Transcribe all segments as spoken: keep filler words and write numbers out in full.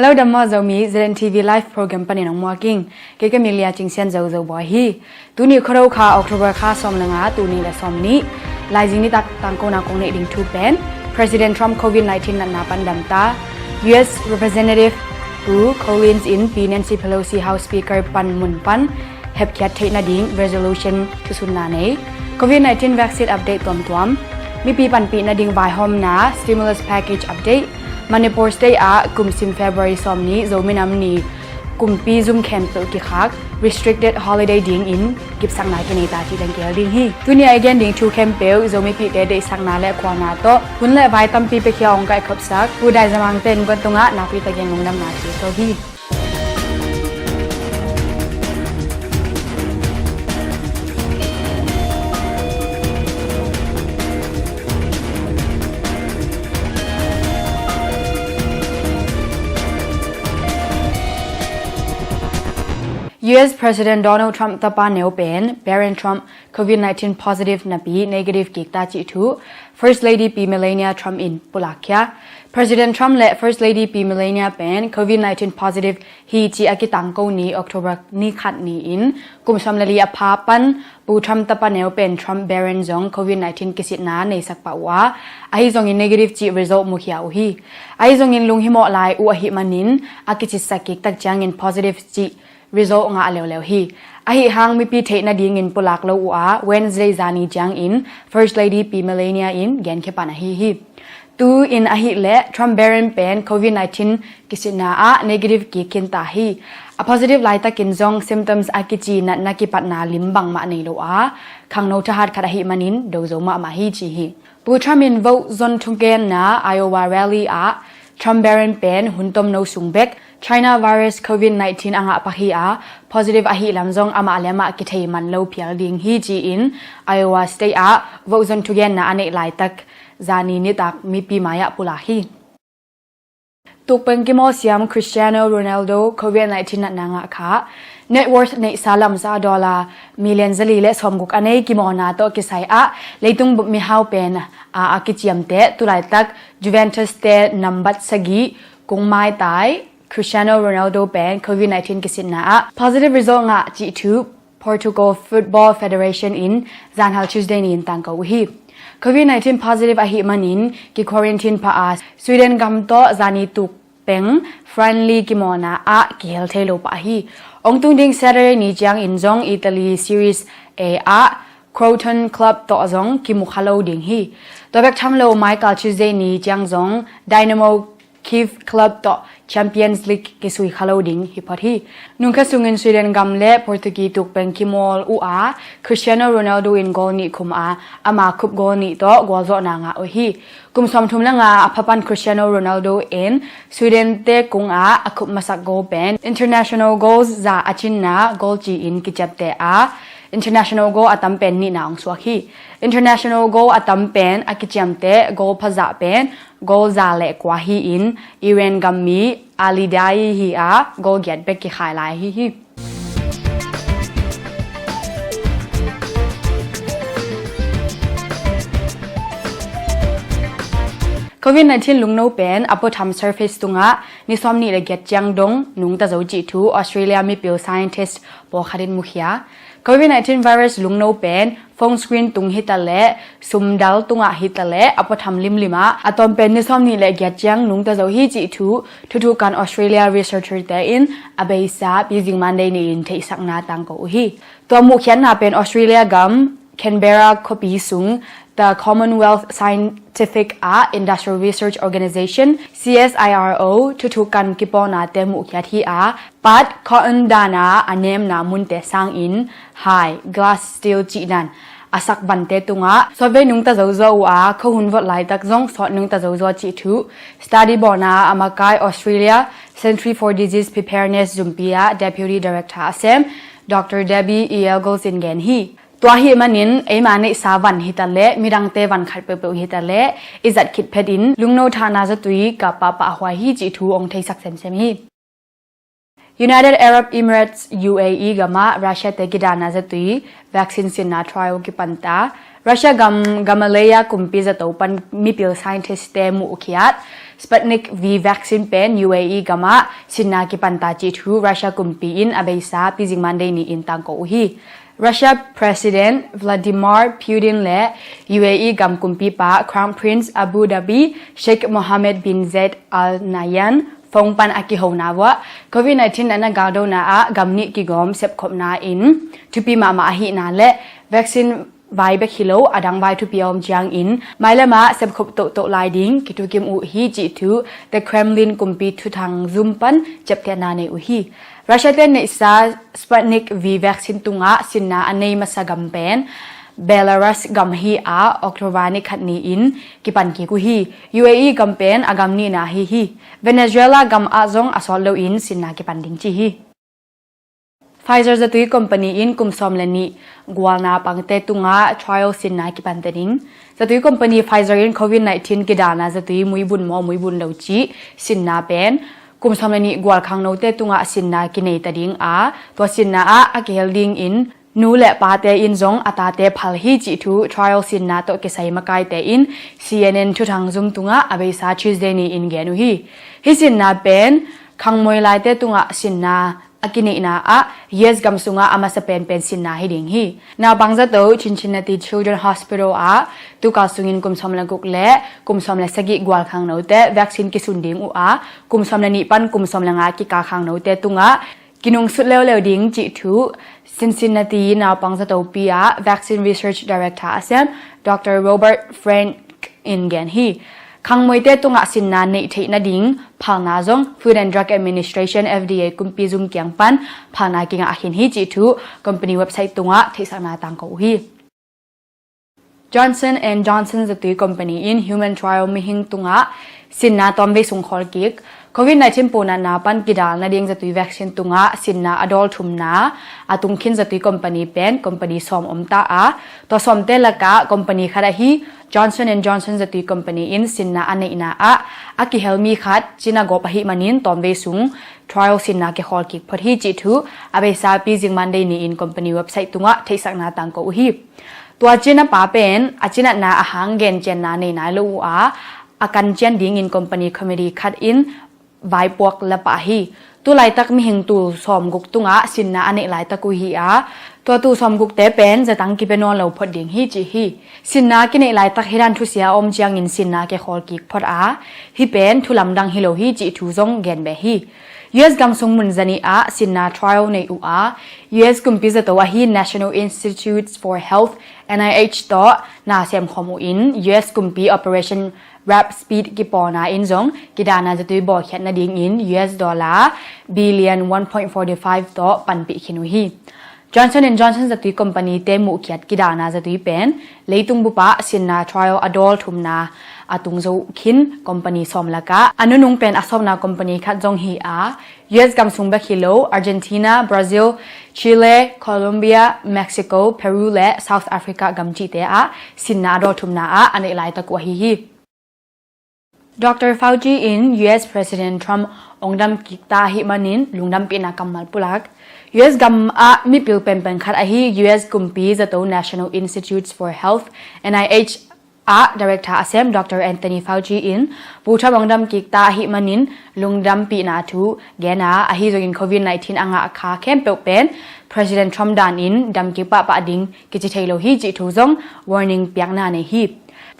Hello, dam maw Zomi, Z N T V Live Program panin hong muak ing. Kei ka min Lia Cing Sian Zo Zo Bawi hi. Tuni Khuado kha October kha sawm le nga, tul nih le sawm nih. Laizing nitak tangkona kong neih ding thu pen President Trump covid nineteen natna pan dam ta. U S Representative Pu Collins in Pi Nancy Pelosi House Speaker pan mun pan hepkhiat theih nading resolution thusunna nei. Covid nineteen vaccine update tuamtuam. Mipi panpih nading vaihawmna stimulus package update. Manipur State ah kumsim February sawm nih Zomi Nam Ni kumpi zum khempeuh kikhak, restricted holiday dingin kipsakna kinei ta cih dang kihel ding hi. Tuni a i gen ding thu khempeuh Zomipihte deihsakna le khualna tawh hun le vai tampi piakhia hong kaihkhopsak Pu Dai Za Mang pen guan tungah nakpi takin lungdamna ci to hi. U S President Donald Trump tapa neu pen Barron Trump covid nineteen positive napi negative kik ta cih thu First Lady Pi Melania Trump in pulakkhia. President Trump le First Lady Pi Melania pen covid nineteen positive hi ci a kitangko ni October ni khat ni-in kum sawm le li a pha pan Pu Trump tapa neu pen Trump Barron zong covid nineteen kisitna neisak pah uh a, ahi zongin negative cih result mukhia uh hi. Ahi zongin lunghimawh lai uh ahih manin a kicitsak kik tak ciangin positive cih result ngah leuleu hi. Ahi hang mipi theih nadingin pulak lo uh a, Wednesday zani ciangin First Lady Pi Melania in genkhia pan ahi hi. Tu in ahih leh Trump Barron pen covid nineteen kisitna ah negative kik khin ta hi. A positive laitakin zong symptoms a kici natna kipatna lim bangmah nei lo a, khangno thahat khat ahih manin do zo mahmah hi ci hi. Pu Trump in vote zon thugenna Iowa rally ah Trump Barron pen hun tomno sung bek China virus covid nineteen a ngah pak hi a, positive ahih lam zong amah le amah kithei man lo phial ding hi ci-in Iowa State ah vote zon thugenna a neih laitak zani nitak mipi mai-ah pulak hi. Tukpeng kimawl siam Cristiano Ronaldo covid nineteen natna ngah kha net worth neihsa lamsa dollar million zali le sawmguk a nei kimawlna tawh kisai ah leitung bup mihau pen a a kiciamteh tulaitak Juventus te nambat sagih kung maitai Cristiano Ronaldo pen covid nineteen kisitna ah positive result ngah cih thu Portugal Football Federation in zanhal Tuesday ni-in tangko uh hi. Covid nineteen positive ahih manin ki-quarantine pah a Sweden gam tawh zani tukpeng friendly kimawlna ah kihel thei lo pah hi. Ong tung ding Saturday ni ciangin zong Italy Series A ah Crotone Club tawh zong kimu kha lo ding hi. Tua bek tham lo maikal Tuesday ni ciang zong Dynamo Kyiv Club tawh Champions League kisui kha lo ding hi phot hi. Nung khat sungin Sweden gam le Portugal tukpeng kimawl uh a, Cristiano Ronaldo in goal nih khum a, ama khup goal nih tawh gualzawhna ngah uh hi. Kum sawmthum le nga a pha pan Cristiano Ronaldo in Sweden te kung ah a khup masak goal pen international goals za a cinna goal ci-in kiciamteh a, international goal a tam pen nihna ong suak hi. International goal a tam pen a kiciamteh goal phazah pen goal za le kua hi-in Iran gammi Ali Daei hi a, goal giat bek kikhai lai hi hi. Covid nineteen lungno pen a puatham surface tungah ni sawm nih le giat ciang dong nungta zo cih thu Australia mipil scientist pawlkhat in mukhia. Covid nineteen virus lungno pen phone screen tung hitaleh, sumdal tungah hitaleh a puatham limlim ah a tawm pen ni sawm nih le giat ciang nungta zo hi cih thu thuthukan Australia researcher te in a beisa Pizing Monday ni-in theihsakna tangko uh hi. Tua muhkhiatna pen Australia gam Canberra khuapi sung The Commonwealth Scientific ah Industrial Research Organization, C S I R O, thuthukan kipawlnate muhkhiat hi a, pat khawh dana a nemna munte sangin hai glass steel cihdan a sak vante tungah sawtvei nungta zozaw uh a, khuahun vot laitak zong sawt nungta zozaw cih thu study bawlna a makai Australia Centre for Disease Preparedness zumpi ah Deputy Director a sem Doctor Debbie E. Eagles in gen hi. Tua ahih manin eima neihsa van hitaleh, midangte van khat peuhpeuh hitaleh i zat khit phetin lungno thahna zatui kap pahpah huai hi cih thu ong theisak semsem hi. United Arab Emirates, U A E, gamah Russia te kidana zatui vaccine sinna trial kipanta. Russia gam Gamaleya kumpi zato pan mipil scientist te muhkhiat Sputnik V vaccine pen U A E gamah sinna kipanta cih thu Russia kumpi in a beisa pizing Monday ni-in tangko uh hi. Russia President Vladimir Putin le U A E gam kumpipa Crown Prince Abu Dhabi Sheikh Mohammed bin Zayed Al Nahyan phone pan a kihona uah covid nineteen a na galdona ah gam nih kigawm sepkhopna in thupi mahmah ahihna le vaccine vai bek hi lo a dang vai thupi a om ciangin mailamah sepkhop tohtoh lai ding kithukim uh hi cih thu The Kremlin kumpi thuthang zum pan ciaptehna nei uh hi. Russia te neihsa Sputnik V vaccine tungah sinna a nei masa gam pen Belarus gam hi a October ni khat ni-in kipan kik uh hi. U A E gam pen a gam nihna hi hi. Venezuela gam ah zong a sawt loin sinna kipan ding ci hi. Pfizer zatui company in kum sawm le nih gualna pangte tungah trial sinna kipante ding. Zatui company Pfizer in covid nineteen kidana zatui muibun maw muibun lo cih sinna pen kum sawm le nih gual khangnote tungah sinna kinei ta ding a, tua sinna ah a kihel dingin nu le pate in zong a tate phal hi cih thu trial sinna tawh kisai makaite in C N N thuthang zum tungah a beisa Tuesday ni-in gen uh hi. Hih sinna pen khangmoi laite tungah sinna a kineihna ah U S gam sungah a masa penpen sinna hi ding hi. Naupang zato Cincinnati Children Hospital ah tukal sungin kum sawm le guk le kum sawm le sagih gual khangnote vaccine kisun ding uh a, kum sawm le nih pan kum sawm le nga kikal khangnote tungah kinungsut leuleu ding cih thu Cincinnati naupang zatopi ah Vaccine Research Director a sem Doctor Robert Frank in gen hi. Khangmoite tungah sinna neih theih nading phalna zong Food and Drug Administration, F D A, kumpi zum kiang pan phalna kingah khin hi cih thu company website tungah theihsakna tangko uh hi. Johnson and Johnson zatui company in human trial mihing tungah sinna tawmvei sung khawl kik. Covid nineteen punatna pan kidal nading zatui vaccine tungah sinna a dawl thumna a tungkhin zatui company pen company sawm om ta a, tua sawmte lakah company khat ahi Johnson and Johnson zatui company in sinna a neihna ah a kihel mi khat cina gawp ahih manin tawmvei sung trial sinna kikhawl kik phot hi cih thu a beisa pizing Monday ni-in company website tungah theihsakna tangko uh hi. Tua cinapa pen a cinatna a hang gencianna nei nai lo uh a, a kancian dingin company committee khat in vaipuak la pah hi. Tu laitak mihing tul sawmguk tungah sinna a neih laitak uh hi a, tua tul sawmgukte pen zatang kipia nawn lo phot ding hi cih hi. Sinna kineih laitak hi dan thusia a om ciangin sinna kikhawl kik phot a, hih pen thu lamdang hi lo hi cih thu zong gen beh hi. U S gam sung mun zanih ah sinna trial nei uh a, U S kumpi zato ahi National Institutes for Health, N I H tawh na semkhawm uh in U S kumpi Operation Warp Speed kipawlna in zong kidana zatui bawlkhiat nadingin U S dollar billion one point forty five tawh panpih khin uh hi. Johnson and Johnson zatui company te muhkhiat kidana zatui pen leitung bupah sinna trial a dawl thumna a tung zo khin company sawm lakah a nunung pen a sawmna company khat zong hi a, U S gam sung bek hi lo Argentina, Brazil, Chile, Colombia, Mexico, Peru le South Africa gam cihte ah sinna a dawl thumna ah a neih laitak uh ahi hi. Doctor Fauci in U S President Trump ong dam kik ta ahih manin lungdampihna kammal pulak. U S gam ah mipil penpen khat ahi U S kumpi zato National Institutes for Health, N I H ah director a sem Doctor Anthony Fauci in Pu Trump ong dam kik ta ahih manin lungdampihna thu gen a, ahi zongin covid nineteen a ngah kha khempeuh pen President Trump danin dam kik pahpah ding kici thei lo hi cih thu zong warning piakna nei hi.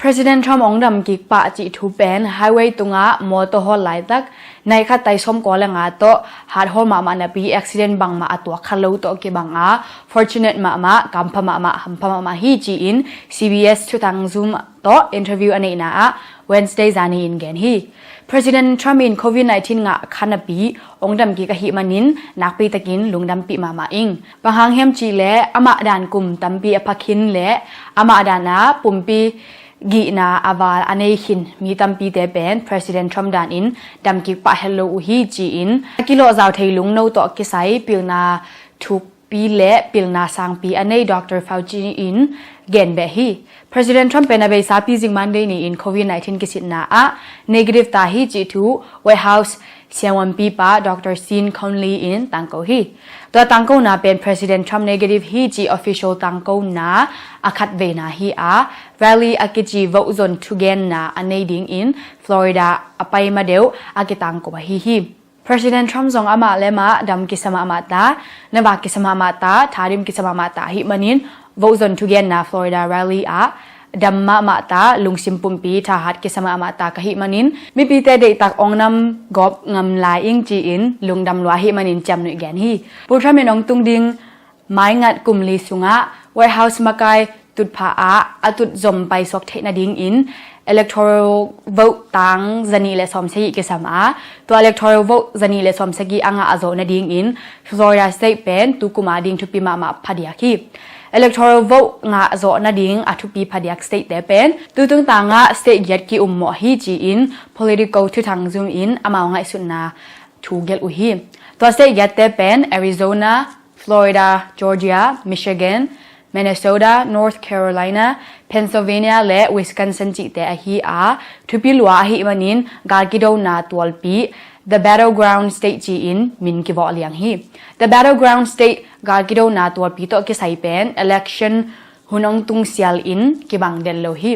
President Trump ong dam kik pah cih thu pen highway tungah mawtaw hawl laitak nai khat tai sawm kua le nga tawh hat hawl mahmah napi accident bangmah a tuak kha lo tawh kibang a, fortunate mahmah, kampha mahmah, hampha mahmah hi ci-in C B S thuthang zum tawh interview a neihna ah Wednesday zani in gen hi. President Trump in covid nineteen ngah kha napi ong dam kik ahih manin nakpi takin lungdampih mahmah ing. Bang hang hiam cihleh amah dan kum tampi a pha khin le amah dan a pumpi gihna a val a nei khin mi tampite pen President Trump danin dam kik pah het lo uh hi ci-in a kilawhzau thei lungno tawh kisai pilna thuk pi le pilna sangpi a nei Doctor Fauci in gen beh hi. President Trump pen a beisa pizing Monday ni-in Covid nineteen kisitna ah negative ta hi cih thu White House siamuanpipa Doctor Sean Conley in tangko hi. Tua tangkona pen President Trump negative hi cih official tangkona a khatveina hi a, rally a kici vote zon thugenna a nei dingin Florida a pai madeuh a kitangko ahi hi. President Trump zong amah le mah dam kisa mahmah ta, navak kisa mahmah ta, thadim kisa mahmah ta ahih manin vote zon thugenna Florida rally ah dam mahmah ta, lungsim pumpi thahat kisa mahmah ta ka hih manin mipite deihtak ong nam gawp ngam lai ing ci-in lungdam lua ahih manin ciamnuih gen hi. Pu Trump in ong tung ding maingat kum li sungah White House makai tutphah ah a tutzom paisuak theih nadingin electoral vote tang zanih le sawmsagih kisam a, tua electoral vote zanih le sawmsagih a ngah a zawh nadingin Florida State pen tukum a ding thupi mahmah phadiak hi. Electoral vote ngah zawh nading a thupi phadiak state te pen tutung tangah state giat ki-ummawh hi ci-in Politico thuthang zum in amau ngaihsutna thu gelh uh hi. Tua state giatte pen Arizona, Florida, Georgia, Michigan, Minnesota, North Carolina, Pennsylvania le Wisconsin cihte ahi a, thupi lua ahih manin galkidona tualpi The Battleground State ci-in min kivawh liang hi. The Battleground State galkidona tualpi tawh kisai pen election hun ong tungsial in kibang den lo hi.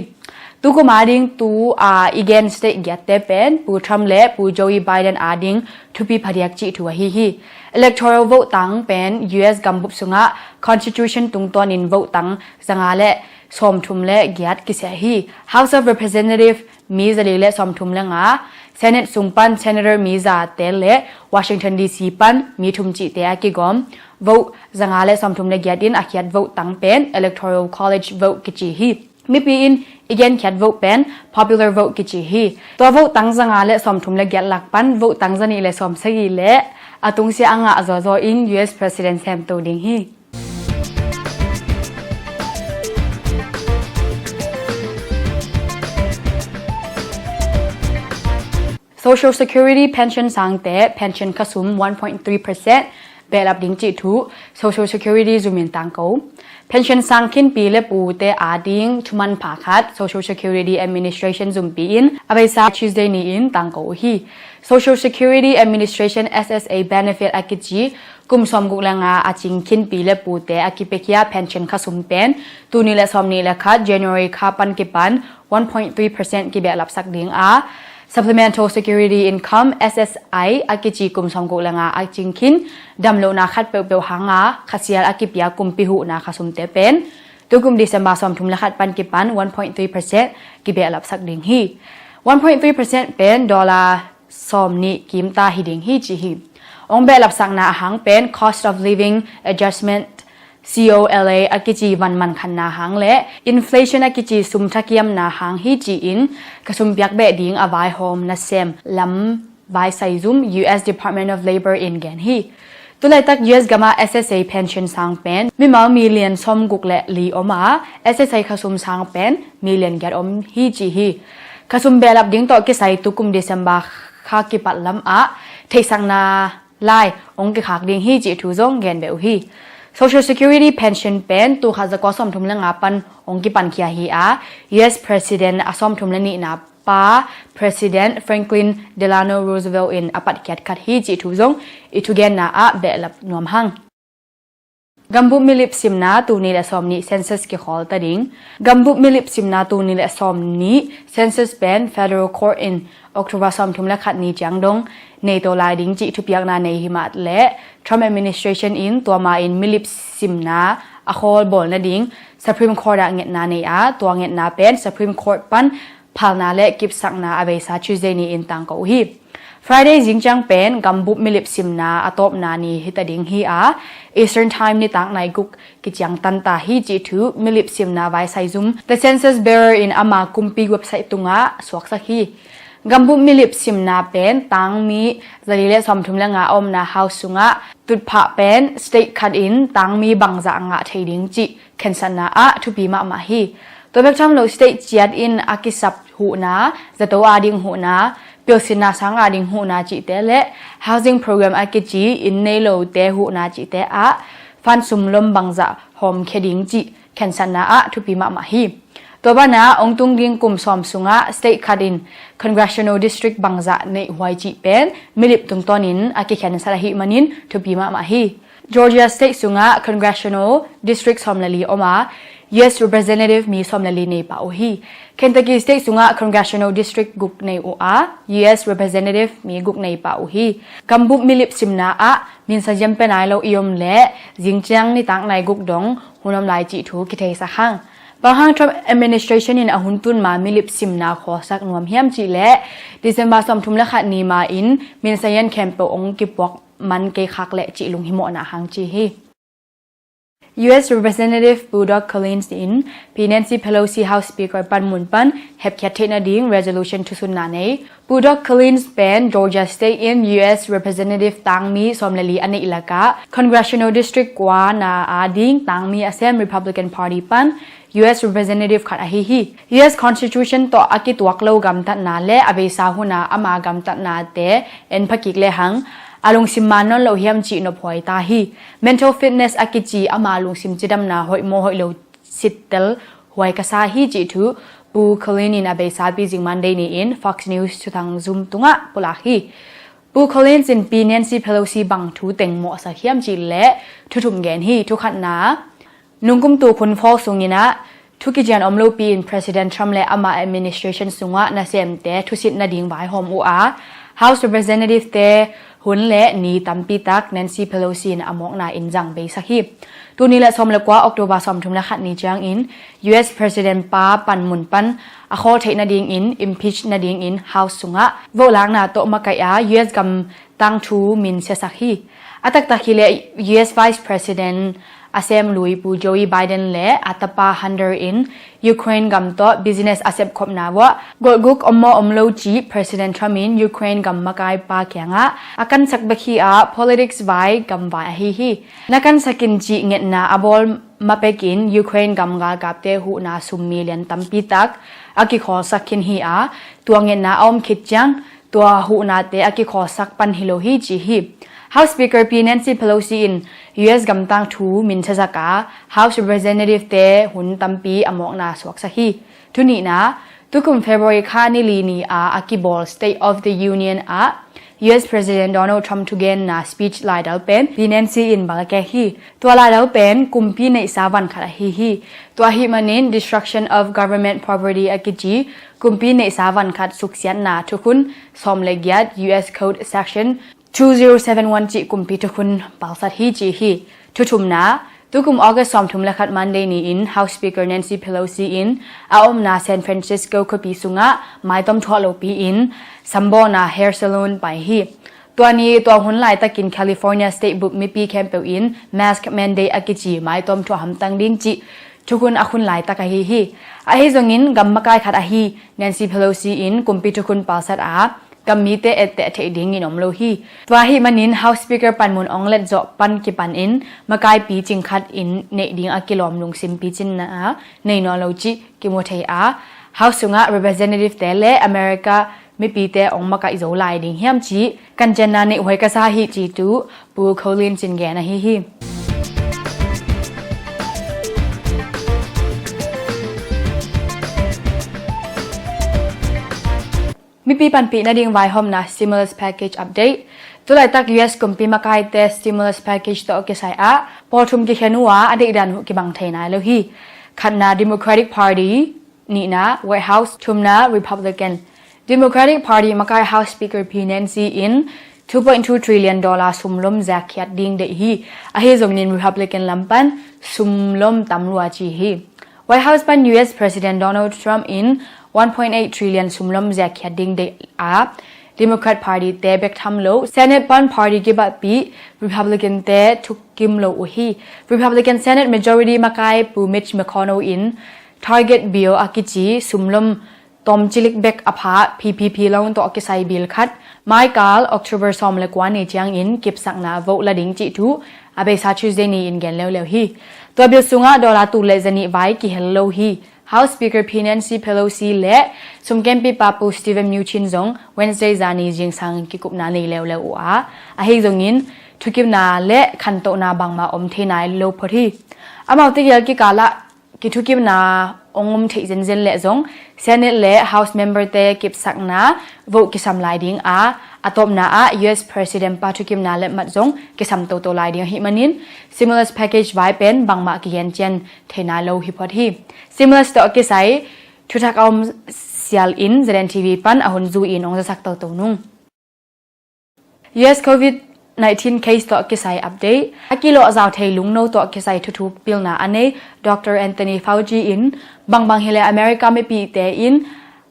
Tukum a ding tu a i gen state giatte pen Pu Trump le Pu Joe Biden a ding thupi phadiak cih thu ahi hi. Electoral vote tang pen U S gambup sungah constitution tungtawnin vote tang zanga le sawmthum le giat kiseh hi. House of Representative mi zali le sawmthum le nga, Senate sung pan Senator mi zate le Washington D C pan mi thum cihte a kigawm vote zanga le sawmthum le giat in a khiat vote tang pen Electoral College vote kici hi. Mipi in i genkhiat vote pen popular vote kici hi. Tua vote tang zanga le sawmthum le giat lak pan vote tang zanih le sawmsagih le a tungsia a ngah zawzaw in U S President semto ding hi. Social Security pension sangte pension khasum one point three percent behlap ding cih thu Social Security zumin tangko. Pension sang khin pi le pute a ding thuman pha khat Social Security Administration zumpi in a beisa Tuesday ni-in tangko uh hi. Social Security Administration S S A benefit a kici kum sawmguk le nga a cing khin pi le pute a kipiakhia pension khasum pen tuni le sawmnih le khat January kha pan kipan one point three percent kibehlapsak ding a, Supplemental Security Income, S S I, a kici kum sawmguk le nga a cing khin damlohna khat peuhpeuh hanga khasial a kipia kumpi huhna khasumte pen tukum December sawmthum le khat pan kipan one point three percent kibehlapsak ding hi. One point three percent pen dollar sawmnih kimta hi ding hi ci hi. Ong behlapsakna ahang pen Cost of Living Adjustment, C O L A, a kici van mankhanna hang le inflation a kici sum thakiamna hang hi ci-in khasum piak beh ding a vaihawm nasem lam vaisaizum U S Department of Labor in gen hi. Tulaitak U S gamah S S A pension sang pen mimal million sawmguk le li om a, S S A khasum sang pen million giat om hi ci hi. Khasum behlap ding tawh kisai tukum December kha kipat lam ah theihsakna lai ong kikhak ding hi cih thu zong gen beh uh hi. Social Security pension pen tul khat zakua sawmthum le nga pan ong kipankhia hi a, U S President a sawmthum le nihna pa President Franklin Delano Roosevelt in a patkhiat khat hi cih thu zong i thugenna ah behlap nuam hang. Gambup milip simna tul nih le sawmnih census kikhawl ta ding. Gambup milip simna tul nih le sawmnih census pen Federal Court in October sawmthum le khat ni ciang dong nei to lai ding cih thupiakna nei hi mah le Trump administration in tua ma-in milip simna a khawl bawl nading Supreme Court ah ngetna nei a, tua ngetna pen Supreme Court pan phalna le kipsakna a beisa Tuesday ni-in tangko uh hi. Friday zingciang pen gambup milip simna a tawpna ni hita ding hi a, Eastern Time nitak nai guk kiciang tanta hi cih thu milip simna vaisaizum The Census Bureau in ama kumpi website tungah suaksak hi. Gambup milip simna pen tangmi zali le sawmthum le nga a omna house sungah tutphah pen state khat in tangmi bangzah ngah thei ding cih khensatna ah thupi mahmah hi. Tua bek tham lo state ciat in a kisap huhna, zato ading huhna, pilsinna sang ading huhna cihte le housing program a kici inn nei lote huhna cihte ah fund sumlom bangzah hawmkhia ding cih khensatna ah thupi mahmah hi. Tua banah hong tung ding kum sawm sungah state khat in congressional district bangzah neihhuai cih pen milip tungtawnin a kikhensat ahih manin thupi mahmah hi. Georgia state sungah congressional district sawm le li om a, U S representative mi sawm le li nei pah uh hi. Kentucky state sungah congressional district guk nei uh a, U S representative mi guk nei pah uh hi. Gambup milip simna ah minsa ziam pia nai lo i om leh zingciang nitak nai guk dong hun om lai cih thu kitheisak hang. Bang hang Trump administration in a hun tun ma milip simna khawlsak nuam hiam cih leh December sawmthum le khat ni ma in minsa zian khempeuh hong kipuak man kei khak leh cih lunghimawhna hang ci hi. U S Representative Pu Doug Collins in Pi Nancy Pelosi House Speaker panmun pan hepkhiat theih nading resolution thusunna nei. Pu Doug Collins pen Georgia State in U S Representative tangmi sawm le li a neih lakah congressional district kuana a ding tangmi a sem Republican Party pan U S Representative khat ahi hi. U S Constitution tawh a kituak lo gamtatna le a beisa huna ama gamtatnate en phakik lehang a lungsim man nawn lo hiam cih nophuai ta hi. Mental fitness a kici ama lungsim cidamna hoih maw hoih lo sittel huai ka sa hi cih thu Pu Collins in a beisa pi zing Monday ni-in Fox News thuthang Zoom tungah pulak hi. Pu Collins in Pi Nancy Pelosi bang thu teng mawhsak hiam cih leh thuthum gen hi. Thukhatna, nungkum tuk hun fall sungin ah thu kician om lopi in President Trump le ama administration sungah nasemte thusit nading vaihawm uh a, House Representative te hun le ni tampi tak Nancy Pelosi in a mawkna in zang beisak hi. Tuni le sawm le kua October sawmthum le khat ni ciangin U S President pa panmun pan a khawl theih nadingin impeach nadingin House sungah vote lakna tawh makaih a U S gam tangthu min siasak hi. A taktak hileh U S Vice President a sem lui Pu Joe Biden le a tapa Hunter in Ukraine gam tawh business a sepkhopna vuah golhguk om maw om lo cih President Trump in Ukraine gam makaipa kiangah a kansak bek hi a politics vai gamvai ahi hi. Na kansak in cih ngetna a bawl mapekin Ukraine gam galkapte huhna sum million tampi tak a kikhawlsak khin hi a, tua ngetna a om khit ciang tua huhnate a kikhawlsak pan hi lo hi ci hi. House Speaker Pi Nancy Pelosi in U S gam tangthu min siasak a House Representative te hun tampi a mawkna suaksak hi. Thunihna, tukum February kha ni li ni a a kibawl State of the Union ah U S President Donald Trump thugenna speech laidal pen Pi Nancy in balkek hi. Tua laidal pen kumpi neihsa van khat ahi hi. Tua ahih manin destruction of government property a kici kumpi neihsa van khat suksiatna thukhun sawm le giat U S Code Section two zero seven one cih kumpi thukhun palsat hi ci hi. Thuthumna, tukum August sawmthum le khat Monday ni-in House Speaker Nancy Pelosi in a omna San Francisco khuapi sungah maitom thuah lopi in sambawlna hair salon pai hi. Tua ni tua hun laitakin California State bup mipi khempeuh in mask mandate a kici maitom thuah hamtang ding cih thukhun a khun laitak ahi hi. Ahi zongin gam makai khat ahi Nancy Pelosi in kumpi thukhun palsat a gam mite etteh theih dingin om lo hi. Tua ahih manin House Speaker panmun ong let zawh pan kipan in makai picing khat in neih ding a kilawm lungsim picinna a nei nawn lo cih kimu thei a, House sungah representative te le America mipite ong makaih zo lai ding hiam cih kancenna neih huai ka sa hi ci tu Pu Collins in gen ahi hi. Mipi panpih nading vaihawmna stimulus package update. Tulaitak U S kumpi makaite stimulus package tawh kisai ah pawl thum kikhen uh a, a deihdan uh kibang thei nai lo hi. Khatna Democratic Party, nihna White House, thumna Republican. Democratic Party makai House Speaker Pi Nancy in two point two trillion dollar sumlom zakkhiat ding deih hi. Ahi zongin Republican lam pan sumlom tam lua ci hi. White House pan U S President Donald Trump in one point eight trillion sumlom zakkhiat ding deih a, Democrat Party te bek tham lo Senate pan party kibahpih Republican te thukkim lo uh hi. Republican Senate Majority makai Pu Mitch McConnell in Target Bill a kici sumlom tawmcilik bek a pha P P P loan tawh kisai bill khat maikal October sawm le kua ni ciangin kipsakna vote la ding cih thu a beisa Tuesday ni-in gen leuleu hi. Tua bill sungah dollar tul le zanih vai kihel lo hi. House Speaker Pi Nancy Pelosi le sumkempipa Pu Steven Mnuchin zong Wednesday zani zingsang kikupna nei leuleu uh a, ahi zongin thukimna le khantohna bangmah om thei nai lo phot hi. Amaute gel kikalah kithukimna ong om theih zenzen leh zong Senate le House member-te kipsakna vote kisam lai ding a, a tawpna ah U S President pa thukimna le mat zong kisam toto lai ding ahih manin stimulus package vai pen bangmah kigencian thei nai lo hi phot hi. Stimulus tawh kisai thuthak a om sial in Z N T V pan a hun zui-in ong zasak toto nung. U S COVID nineteen case tawh kisai update. A kilawhzau thei lungno tawh kisai thuthu pilna a nei Doctor Anthony Fauci in bangbang hileh America mipite in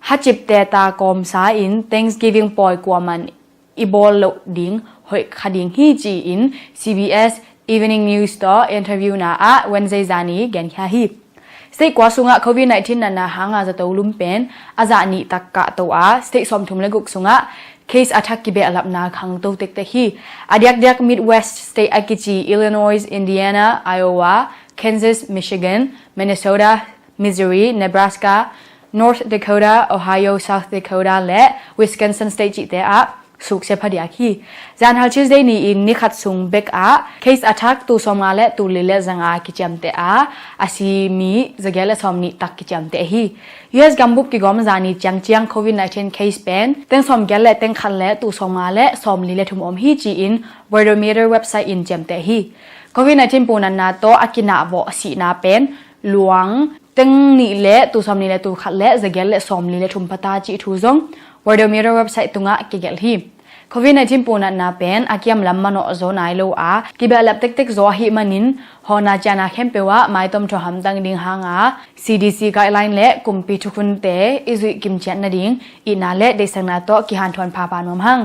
hacipte ta kawmsa in Thanksgiving pawi kuaman i bawl loh ding hoih kha ding hi ci-in C B S Evening News tawh interview na ah Wednesday zani genkhia hi. State kua sungah COVID nineteen natna hanga zato lum pen a zah nih tak kahto a, state sawmthum le guk sungah case a thak kibehlapna khangto tektek hi. A diakdiak Midwest state a kici Illinois, Indiana, Iowa, Kansas, Michigan, Minnesota, Missouri, Nebraska, North Dakota, Ohio, South Dakota le Wisconsin state cihte ah suksia phadiak hi. Zanhal Tuesday ni-in ni khat sung bek ah case a thak tul sawmnga le tul li le zanga kiciamteh a, a si mi zagiat le sawmnih tak kiciamteh hi. U S gambup kigawm zani ciangciang COVID nineteen case pen teng sawmgiat le teng khat le tul sawmnga le sawmli le thum om hi ci-in Worldometer website in ciamteh hi. COVID nineteen punatna tawh a kinahvawh sihna pen luang teng nih le tul sawmnih le tul khat le zagiat le sawmli le thum pata cih thu zong Worldometer website tungah kigelh hi. COVID nineteen punatna pen a kiamlam manawh zaw nai lo a, kibehlap tektek zaw ahih manin hawhna ciahna khempeuh ah maitom thaw hamtang ding hanga C D C guideline le kumpi thukhunte i zuih kimciat nading itna le deihsakna tawh kihanthawn phapha nuam hang.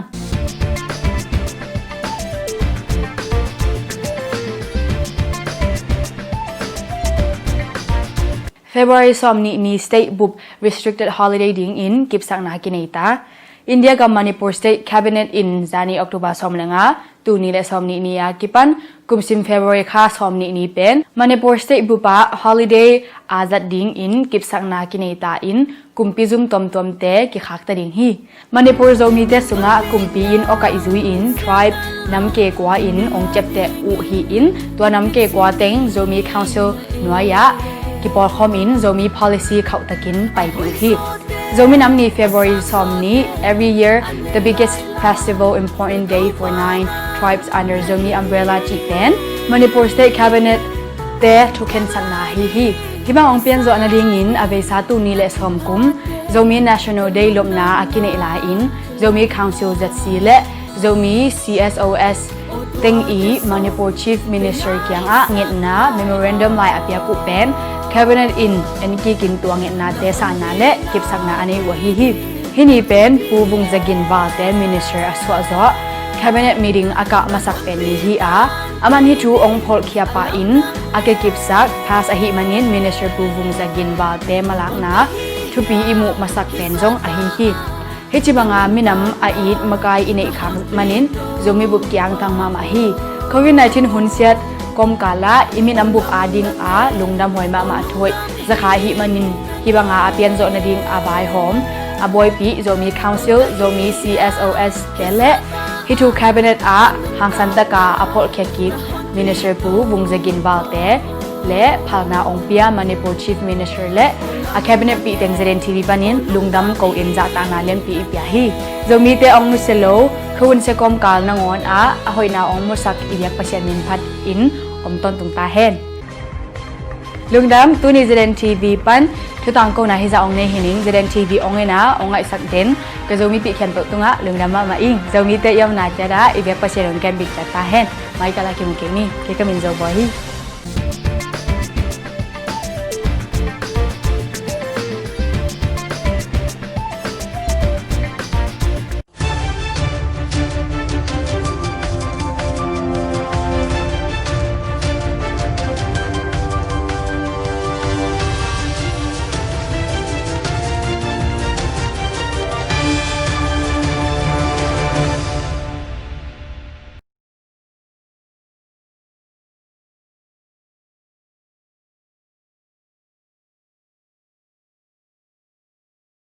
February sawmnih ni state bup restricted holiday dingin kipsakna kinei ta. India gam Manipur state cabinet in zani October sawm le nga, tul nih le sawmnih ni a kipan kumsim February kha sawmnih ni pen Manipur state bup ah holiday a zat dingin kipsakna kinei ta in kumpi zum tuamtuamte kikhakta ding hi. Manipur Zomite sungah kumpi in awkaih zui-in tribe namke kua in ong ciapteh uh hi-in tua namke kua teng Zomi Council nuai-ah kipawlkhawm in Zomi policy khauhtakin paipih uh hi. Zomi Nam Ni February sawmnih, every year the biggest festival, important day for nine tribes under Zomi umbrella cih pen Manipur State Cabinet te thukhensakna ahi hi. Hih bang ong pianzawh nadingin a veisa tul nih le sawm kum Zomi National Day lopna a kineih lai-in Zomi Council Z C le Zomi C S O S teng i Manipur Chief Minister kiangah ngetna memorandum lai a piak uh pen Cabinet in enkikin tua ngetnate sanna le kipsakna a nei uh ahi hi. Hih ni pen Pu Vung Za Gin Valte Minister a suahzawh Cabinet meeting a kah masak pen ni hi a, aman hih thu ong pholhkhia pah in a kikipsak pass ahih manin Minister Pu Vung Za Gin Valte malakna thupi i muh masak pen zong ahi hi. Hih ci banga minam a it makai i neih khak manin Zomi bup kiangtang mahmah hi. COVID nineteen hunsiat kawmkal ah i minam bup ading a lungdam huai mahmah thu hoih zakha ahih manin hih banga a pianzawh nading a vaihawm a buaipih Zomi Council, Zomi C S O S te le hih thu Cabinet ah hangsan taka a pholhkhia kik Minister Pu Vung Za Gin Valte le phalna ong pia Manipur Chief Minister le a Cabinet pih teng Z N T V panin lungdam ko-in zahtakna lianpi i pia hi. Zomite ong nusia lo, khuhunsia kawmkal nangawn ah a hoihna ong musak i biak Pasian min phat in om tawntung ta hen. Lungdam, tuni Z N T V pan thutangkona hizah ong nei hi ning. Z N T V ong en a ong ngaihsak den ka Zomipih khempeuh tungah lungdam mahmah ing. Zomite i omna ciat ah i biak Pasian ong kem bikciat ta hen. Mai kal ah kimu kik ni. Kei ka min Zo Bawi hi.